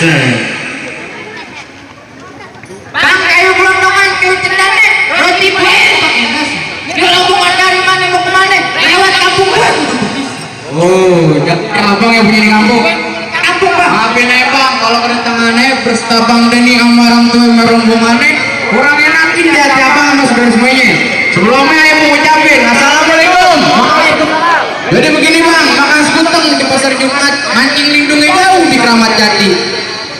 Buset. Bang, kayu gelondongan, kayu cendana, roti buaya pakai nasi. Ini rombongan dari mana mau kemana? Lewat kampung gue. Oh, abang yang punya di kampung. Kampung bang. Maafin ya bang, kalau kedatangannya berstabang Deni sama orang tua merombongannya kurang enakin di hati abang sama saudara semuanya. Sebelumnya saya mau ucapin assalamualaikum. Jadi begini bang, makan sekuteng di pasar Jumat, mancing lindungnya jauh di Keramat Jati.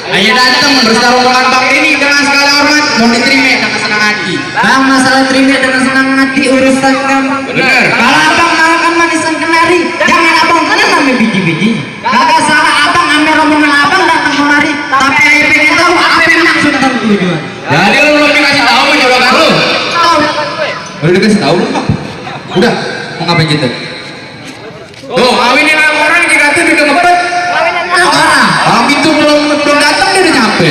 Ayo datang bersama rombongan bang Deni dengan segala hormat, mau diterima dengan senang hati. Bang, masalah terima dengan senang hati urusan kamu. Bener. Kalau abang makan manisan kenari, jangan abang kena sama biji-biji. Kagak salah abang ambil rombongan abang datang kemari, tapi ayo pengen tahu apa yang maksud dan tujuan. Jadi lu belum dikasih tahu sama jolokan lu? Tahu. Udah dikasih tahu belum bang? Udah, mau ngapain kita? Tuh, ngawinin orang kita tuh udah ngepet. Bang itu belum datang dia udah nyampe.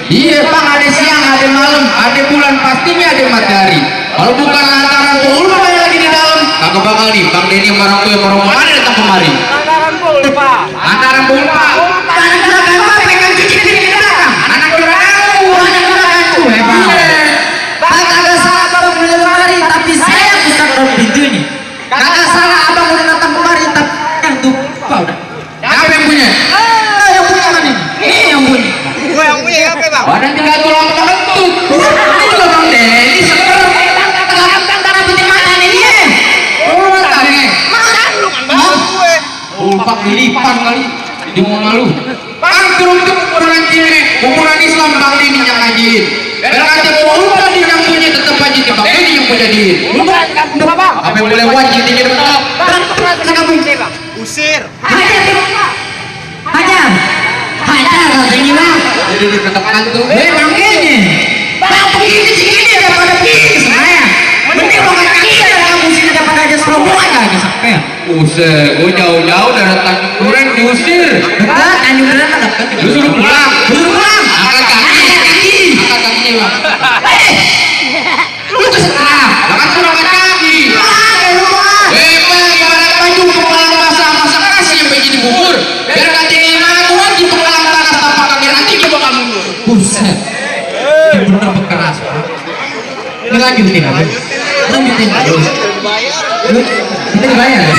Iya bang, ada siang, ada malam, ada bulan pasti ada matahari. Kalau bukan lantaran pul makanya lagi di dalam. Kagak bakal nih, bang Deni sama orang tua mana datang kemari. Lantaran pulpa. Lantaran pulpa. Anak juragan apa pegang cuci di belakang? Anak juragan. Anak juragan tuh bang. Kagak salah abang udah kemari, tapi saya bukan orang pintunya. Kagak salah abang udah datang kemari, tapi yang tuh kau udah. Siapa yang punya? Yang punya mana? Ini yang punya. Gue yang punya apa bang? Badan tinggal tulang terbentuk. Ini juga bang Deni seger. Antara pintu mana nih dia? Oh matanya. Makan lu kan bang gue. Ulpak lipan kali. Dia mau malu. Bang turun tuh ukuran cine, ukuran Islam bang Deni yang ngajiin. Biar kata ulpak dia yang punya tetap aja ke bang Deni yang punya dia. Bukan kampung apa? Apa yang boleh wajib dia tetap. Bang, ke kampung sini bang. Usir. Hajar. Hajar. Hajar katanya bang. Jadi udah tetap kantu. Makanya. Bang begini segini daripada begini saya. Mending makan kaki dari kampung sini daripada aja serombongan aja sampai. Buset, gue jauh-jauh dari Tanjung Duren diusir. Dekat, Tanjung Duren mah dekat. Lu suruh pulang. Suruh pulang. Angkat kaki. Angkat kaki bang. Lu terserah. Jangan suruh angkat kaki. Bebas ibarat baju kepala basah masak nasi yang jadi bubur. Biar katanya emak wajib pengalang tanah tanpa kaki nanti coba kamu mundur. Buset. Ini bener berkeras. Ini lanjutin apa? Lanjutin terus. Kita dibayar ya?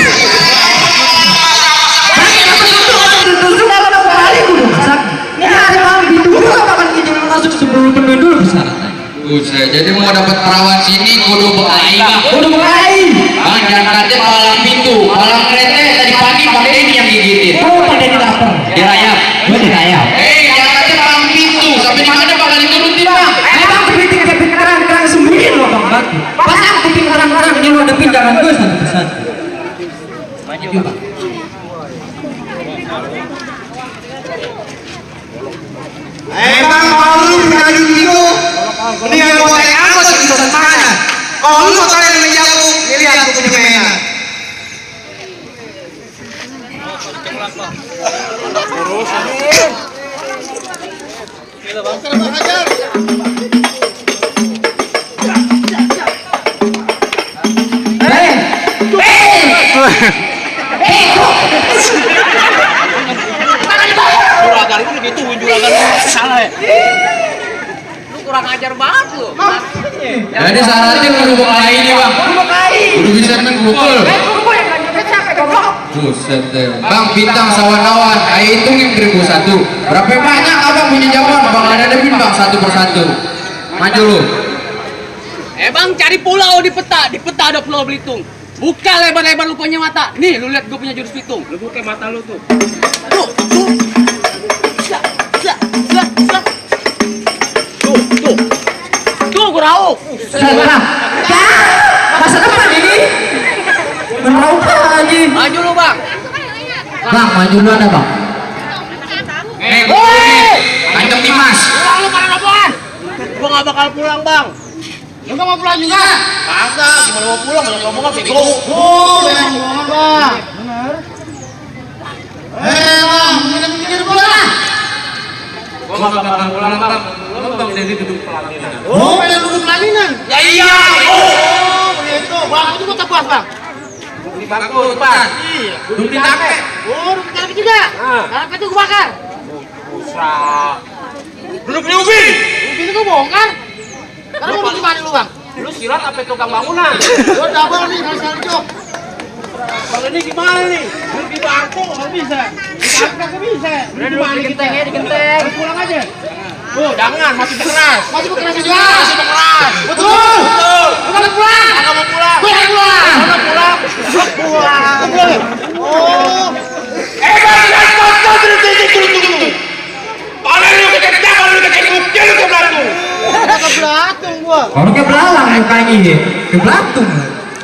Sudah ada kembali kudu masak. Ini hari malam dituduh apa kan kita masuk sebelum penduduk persyaratan. Buset, jadi mau dapat perawan sini kudu bekai bang. Kudu mulai. Bang jangan katanya palang pintu, palang kereta tadi pagi bang Deni yang gigitin. Oh pada di dapur. Dirayap. Gue dirayap. Jangan katanya palang pintu, sampai di mana bakal diturutin bang. Bang kepiting kerang sembunyi loh bang batu. Pasang kuping kerang ini lo depin jangan gue satu persatu. Maju bang. Bang, kalau lu ngadu gitu, mendingan lu naik angkot di pesan makanan. Kalau lu mau kalian menjauh, lihat aku punya mainan. Juragan itu digituin juragan salah ya. Lu kurang ajar banget lu. Jadi syaratnya kudu bekai ini bang. Kudu bisa main pukul. Buset deh. Bang bintang sawan-awan, ayo hitungin 1001. Berapa banyak abang punya jawaban? Bang ada debit bang satu persatu. Maju lu. Bang cari pulau di peta ada pulau Belitung. Buka lebar-lebar lu punya mata. Nih lu lihat gue punya jurus Belitung. Lu buka mata lu tuh. Tuh. Tuh gue rauk. Salah. Masa depan ini. Meraup aja. Maju lu bang. Bang maju dulu ada bang. Tancap Dimas. Pulang lu karena apaan? Gue gak bakal pulang bang. Lu gak mau pulang juga? Kagak, gimana mau pulang? Banyak ngomong apa? Bego. Banyak ngomong bang. Bener. Bang, mikir bola. Gua gak bakal pulang bang. Lu bang jadi duduk pelaminan. Oh, pengen duduk pelaminan. Ya iya. Oh, begitu. Bang, itu kota puas bang. Di bangku pas. Duduk di tape. Oh, duduk di juga. Tape itu gue bakar. Musra. Duduk di ubin. Ini gua bongkar. Karena mau di mana lu, Bang? Lu silat apa tukang bangunan? Gua double nih masalah jok. Bang ini gimana nih? Lu dibantu nggak bisa. Dibantu nggak bisa. Udah dulu digenteng ya, digenteng. Pulang aja. Oh, jangan, masih keras. Masih bekeras juga. Masih keras. Betul. Betul. Bukan pulang. Enggak mau pulang. Gue yang pulang. Enggak pulang. Pulang. Oh. Jangan foto tunggu. Kalau lu kecil, kalau lu kecil, lu ke belakang. Ke belakang gua. Orang ke belalang mukanya ini. Ke belakang.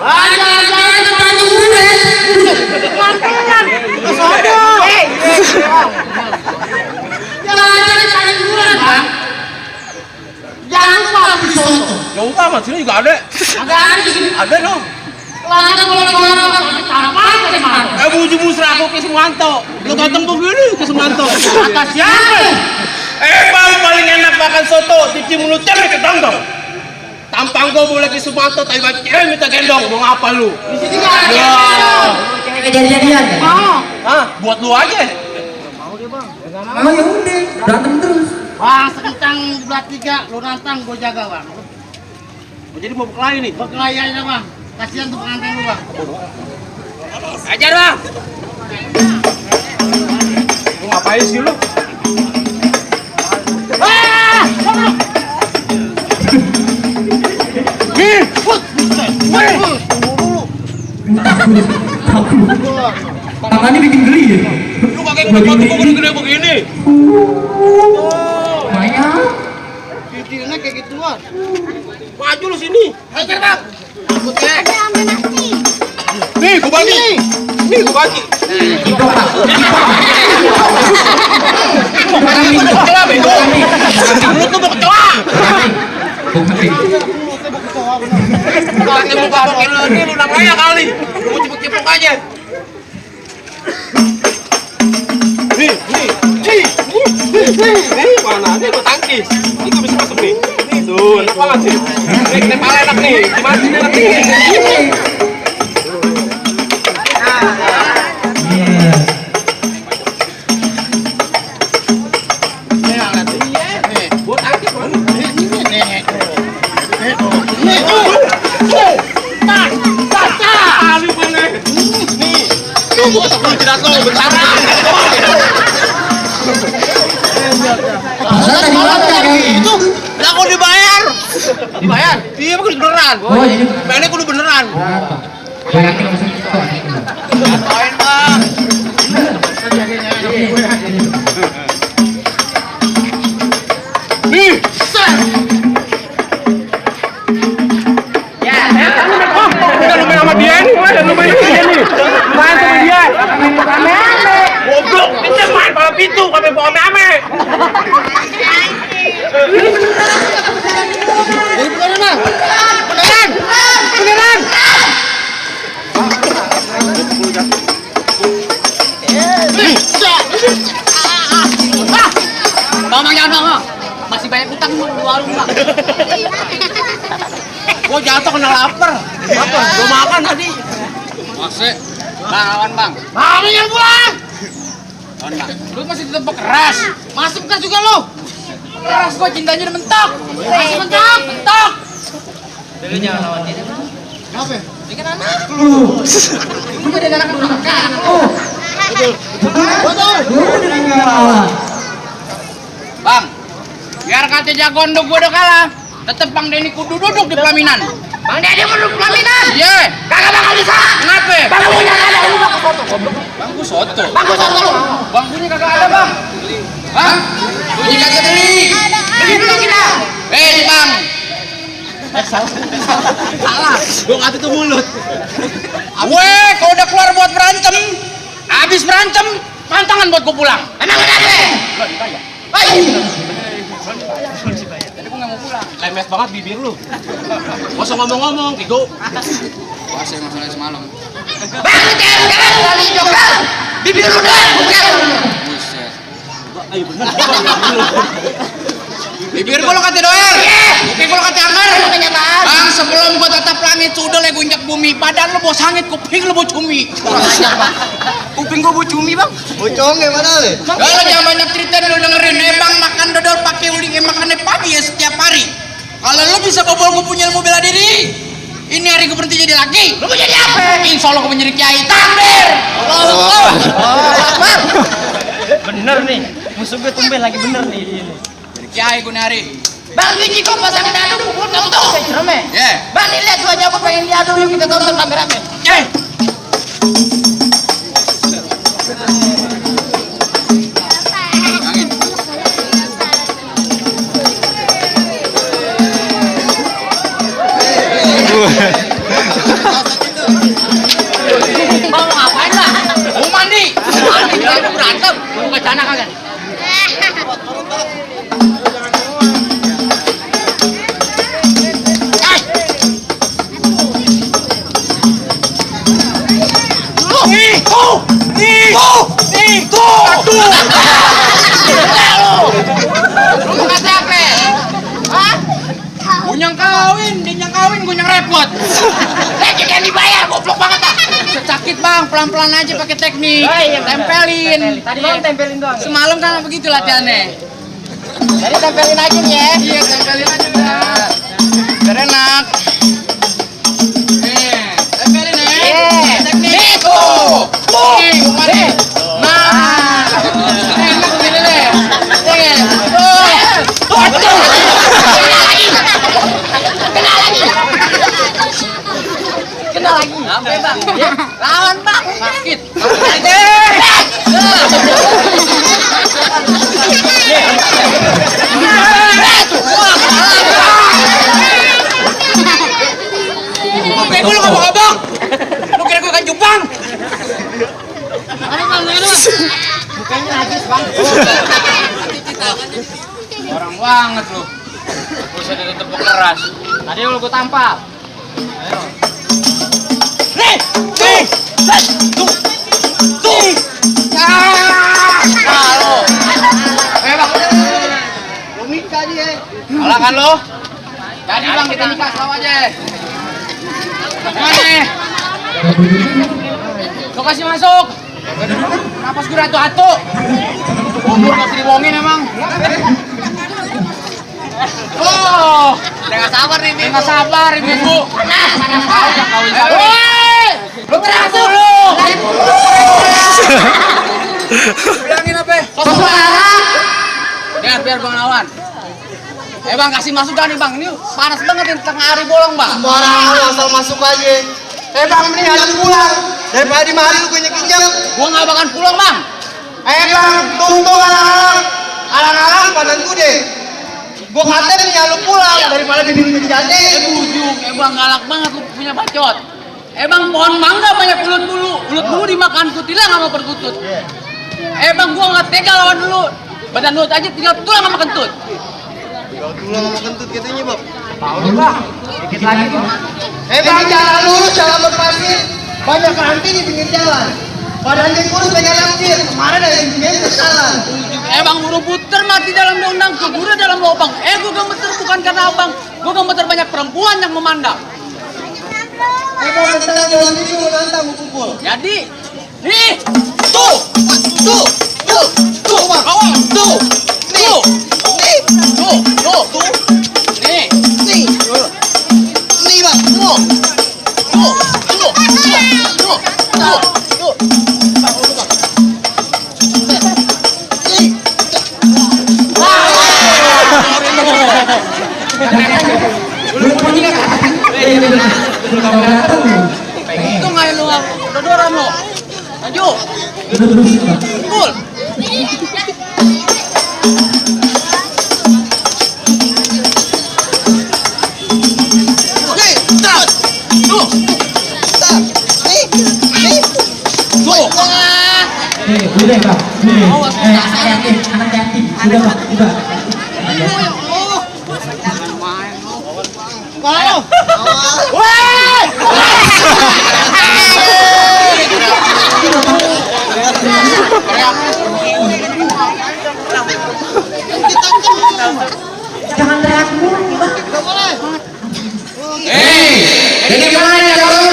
Jangan ke belakang gue. Mantangan. Ke sono. Jangan cari bulan, Bang. Jangan lupa di sono. Jauh amat sini juga ada. Agak ada di sini. Ada dong. Lanjut kalau apa dari mana? Buju musra aku ke Semanto. Lu ganteng begini ke Semanto. Atas siapa? Bang paling enak makan soto, cuci mulut cewek ke dongdong. Tampang gua boleh ke Semanto, tapi cewek minta gendong. Mau ngapa lu? Di sini nggak ada. Ya. Cewek jadi-jadian. Mau. Hah? Buat lu aja. Oh ya udah, berantem terus. Bang, sekentang belah 3, lu nantang gua jaga, Bang. Oh, jadi mau berkelahi nih? Berkelahi aja, Bang. Kasihan tuh pengantin lu, Bang. Ajar bang. Lu ngapain sih lu? Tangannya bikin geli ya. Lu kagak ngomong gede begini. Maya. Videonya kayak gituan. Maju lu sini. Hajar, Bang. Nih, gua bagi. Nih, gua bagi. Itu pak. Lu tuh kecoa bego. Lu tuh kecoa. Pakai muka pakai lu ini lu namanya kali. Lu mau cipuk-cipuk aja. Nih. Mana nih gua tangkis. Itu bisa masuk nih. Nih tuh, enak banget sih. Nih, kepala enak nih. Gimana sih enak nih? Gua tangkis mana? Lu mana? Nih. Tuh, gua ketemu jidat lo, bentar. Masa tadi malam Itu, lah kok dibayar? Dibayar? Iya, kudu beneran. Oh, jadi Mainnya kudu beneran. gue yakin masih itu. Ngapain, Bang? Nih. Bukan lu main sama dia nih, lu main sama dia nih. Main sama dia. Ame-ame. Goblok, kita main balap itu, kami bawa ame-ame. Beneran. Bang, jangan, Bang. Masih banyak utang di warung, Bang. Gua jatuh kena lapar. Apa? Gua makan tadi. Masih. Bang, lawan, Bang. Mami yang pulang. Lawan, Bang. Lu masih tetap keras. Masih keras juga lu. Keras gua cintanya udah mentok. Masih mentok. Lu jangan lawan dia. Apa? Dia kan anak lu. Lu ada anak lu kan. Betul. Bang, biar kata jagoan gua udah kalah, tetep Bang Denny kudu duduk di pelaminan. Bang Denny mau duduk pelaminan? Iya. Kagak bakal bisa. Kenapa? Bang punya kagak ada, lu bakal soto. Bang gua soto. Bang gua soto. Bang punya kagak ada, Bang. Hah? Punya kagak beli. Beli dulu kita. Bang. Salah. Gua kata tuh mulut. Weh, kalau udah keluar buat berantem, habis berantem, pantangan buat gua pulang. Emang kenapa? Lo dibayar. Jadi gua nggak mau pulang. Lemes banget bibir lu. Gak usah ngomong-ngomong, Kigo. Puasa masalah semalam. Bang, jangan lagi juga. Bibir lu dah, bukan. Buset. Ayo bener. Bibir gua lo kata doer. Oke gua lo kata anger. Bang, sebelum gua tatap langit sudah le gua injak cumi, badan lo bau sangit, kuping lo bau cumi. Kuping gua bu cumi bang. Bocong ya mana le? Kalau jangan banyak cerita lo dengerin, emang makan dodol pakai uling, makannya pagi ya setiap hari. Kalau lo bisa bobol gue punya ilmu bela diri, ini hari gue berhenti jadi laki. Lo mau jadi apa? Insya Allah gue menjadi kiai. Takbir. Bener nih, musuh gue tumben lagi bener nih ini. Jadi kiai gue nih hari. Bang biji kok pasang dadu pukul kamu tahu kayak cereme. Yeah. Bang nih lihat wajah aku pengen diadu yuk kita tonton rame-rame. Eh. Mau ngapain lah? Mau mandi. Mandi kita mau berantem. Mau ke sana kagak? Lu mau kata apa? Hah? Gunyang kawin, dia kawin, gunyang repot. Lagi kan dibayar goblok banget ah. Sakit bang, pelan-pelan aja pakai teknik. Oh, iya, Tempelin. Tadi bang tempelin doang. Semalam kan begitu latihannya. Jadi tempelin aja nih ya. Iya, tempelin aja udah. Biar enak. Nih, tempelin ya. Iya. Teknik. Tuh. Nih, kemarin. Nah. Enak begini deh. Nih. Tuh. Aduh. Kena lagi. Sampai bang. Ya, lawan bang. Sakit. Gue lu ngomong-ngomong. Lu kira gue kan Jepang? Mukanya najis bang. Orang banget lu. Bisa ditepuk keras. Tadi lu gue tampal. Nih, tuh, tuh. Halo. Bang. Lu nikah dia. Kalah kan lo? Jadi bang kita nikah sama aja. Mana? Lo kasih masuk. Napas gue atu-atu. Umur masih dibohongin emang. Oh, udah gak sabar nih, Ibu. Gak sabar, Ibu. Nah, kau udah kawin sama. Woi, lu teriak dulu. Bilangin apa? Biar Bang Awan. Bang kasih masuk dah nih Bang. Ini panas banget nih tengah hari bolong Bang. Sembarang lu asal masuk aja. Bang mending lu pulang. Daripada di mari lu gue nyek-nyek. Gua gak bakalan pulang Bang. Bang, tunggu alang-alang. Alang-alang padan gue deh. Gua kata nih lu pulang daripada dibikin jadi. Bujuk, Bang galak banget lu punya bacot. Bang pohon mangga banyak ulut bulu. Ulut bulu dimakan kutilang sama perkutut. Bang gua gak tega lawan dulu. Badan lu aja tinggal tulang sama kentut. Tulang sama kentut katanya, Bob. Tahu nih bang. Dikit lagi bang. Bang, jalan lurus, jalan berpasir. Banyak ranting di pinggir jalan. Badannya kurus banyak langsir. Kemarin ada yang bikin kesalahan. Bang buru puter mati dalam undang, kegura dalam lubang. Gua gemeter bukan karena abang. Gua gemeter banyak perempuan yang memandang. Bang, bentar jalan ini lu nantang gua pukul. Jadi, nih, tuh, tuh, tuh, tuh, Bang. Tuh, tuh, Nih, tuh, tuh, tuh, nih, nih. Nih, Bang. tuh, tuh, tuh, tuh, tuh, tuh. Itu nggak lu dodoran lo, maju, pukul. Nih, stop. Tuh, Stop. Nih, nih. tuh. Udah bang, anak yatim, udah bang, udah. Jangan teriak mulu nih bang. Hei, jadi mana kalau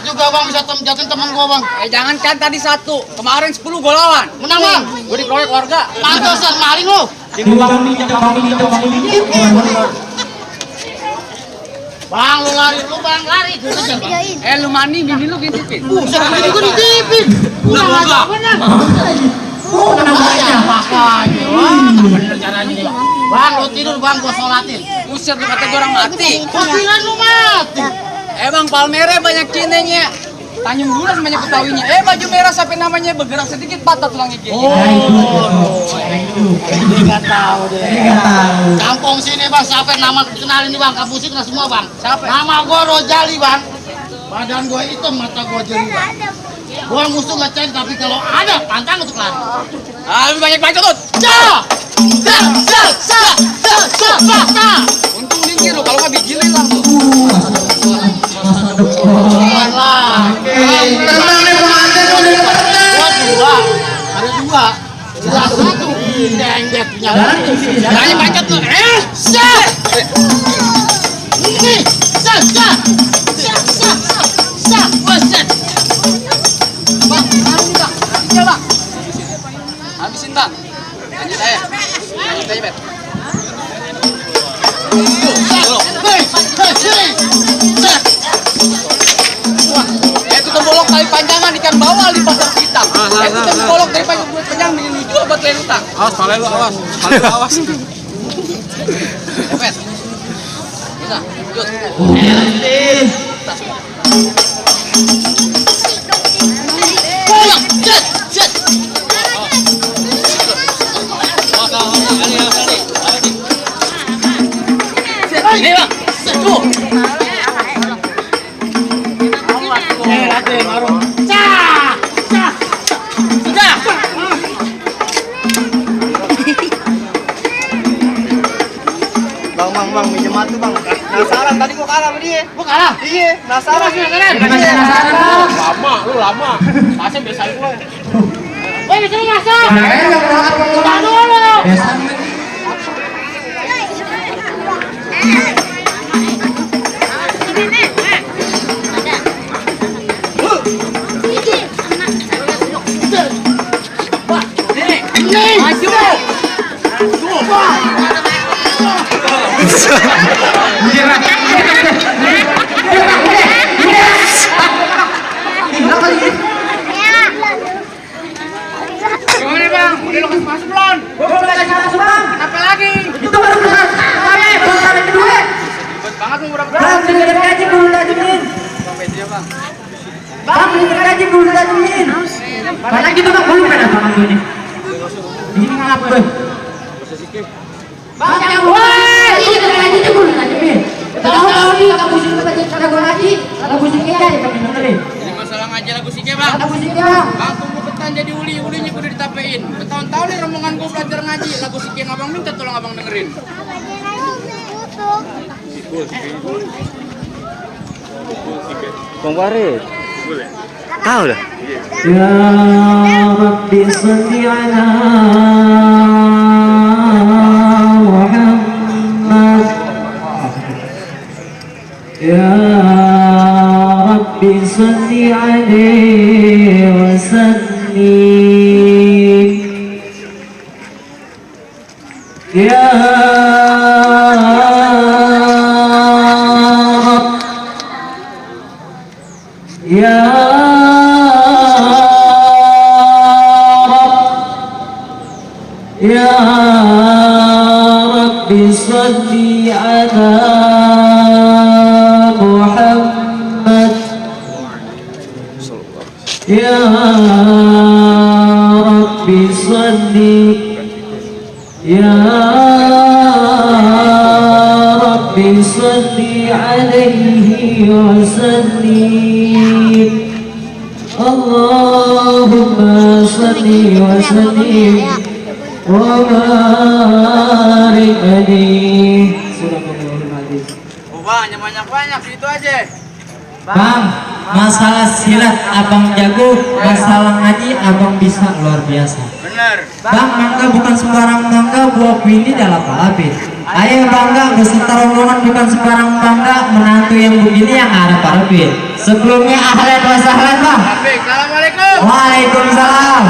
juga bang bisa jatuhin teman gua bang. Jangan kan tadi 1, kemarin 10 gua lawan. Menang bang. Gua dikeroyok warga. Pantesan maling lu. Bang lu lari, lu bang lari. Lu mani bini lu gintipin. Siapa ini gua ditipin. Udah bener. Oh, namanya. Makanya, wah, bener caranya nih bang. Bang lu tidur bang, gua sholatin. Buset lu kata gua orang mati. Postingan lu mati. Emang Palmera banyak cinenya. Tanjung Bulan banyak ketahuinya. Baju merah sampai namanya bergerak sedikit patah tulang gigi. Ini nggak tahu deh. Nggak tahu. Kampung sini bang, siapa yang nama kenalin nih bang? Kampung sini kenal semua bang. Siapa? Nama gua Rojali bang. Badan gua hitam, mata gua jeli bang. Gua musuh nggak cair, tapi kalau ada pantang untuk lari. Lebih banyak bacot tuh. Untung dingin lu, kalau nggak biji hilang tuh. Masa depan. Lah. Tenang nih pengantin udah Gua 2, ada 2. Jelas 1. Dengdet punya. Banyak bacot tuh. Ini. Buset. Bang, habisin bang. Habisin bang. Habisin bang. Lanjut aja. Lanjut aja, Bet. Itu tembolok tali panjangan ikan bawal di pasar kita. Itu tembolok dari panjang bikin lucu buat lain utang. Awas, pale lu awas. Pale lu awas. Bet. Bisa. Lanjut. Ini bang. Tuh. Sudah. Bang, minjem matu bang. Penasaran tadi gua kalah sama dia. Gua kalah? Iya, penasaran. Lama, lu lama. Masih biasa gue. Woi, bisa masuk. Udah dulu. Gimana bang? Udah lo kasih masuk belum? Apa lagi? Itu baru berat. Baru kedua. Ribet banget lu berapa? Bang, dengerin aja dulu tajumin. Sampai dia bang. Bang, dengerin aja dulu tajumin. Karena gitu bang, belum pernah tangan gue nih. Ini ngap gue. Bang, yang woi, ini dengerin aja dulu tajumin. Tahu nih, kamu sini kata gue ngaji, lagu sikit aja kamu dengerin. Ini masalah ngaji lagu sike bang. Lagu sikit bang. Bang tunggu betan jadi ulinya udah ditapein. Bertahun-tahun nih rombongan gue belajar ngaji. Lagu sike yang abang minta tolong abang dengerin. Bang Farid. Tahu dah. Ya Rabbi salli ala Muhammad. Ya Rabbi salli alaihi wa sallim. Ya Rabb. Ya يا رب صل على محمد يا رب صل يا رب صل عليه وسلم اللهم صل وسلم وبارك عليه. Banyak gitu aja. Bang, masalah silat abang jago, masalah ngaji abang bisa luar biasa. Bener. Bang, mangga bukan sembarang mangga, buah ini dalam apa? Ayo bangga, beserta rombongan bukan sembarang bangga, menantu yang begini yang ada Pak Rafid. Sebelumnya ahlan wa sahlan bang. Assalamualaikum. Waalaikumsalam.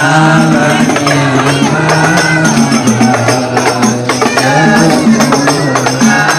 Abang yang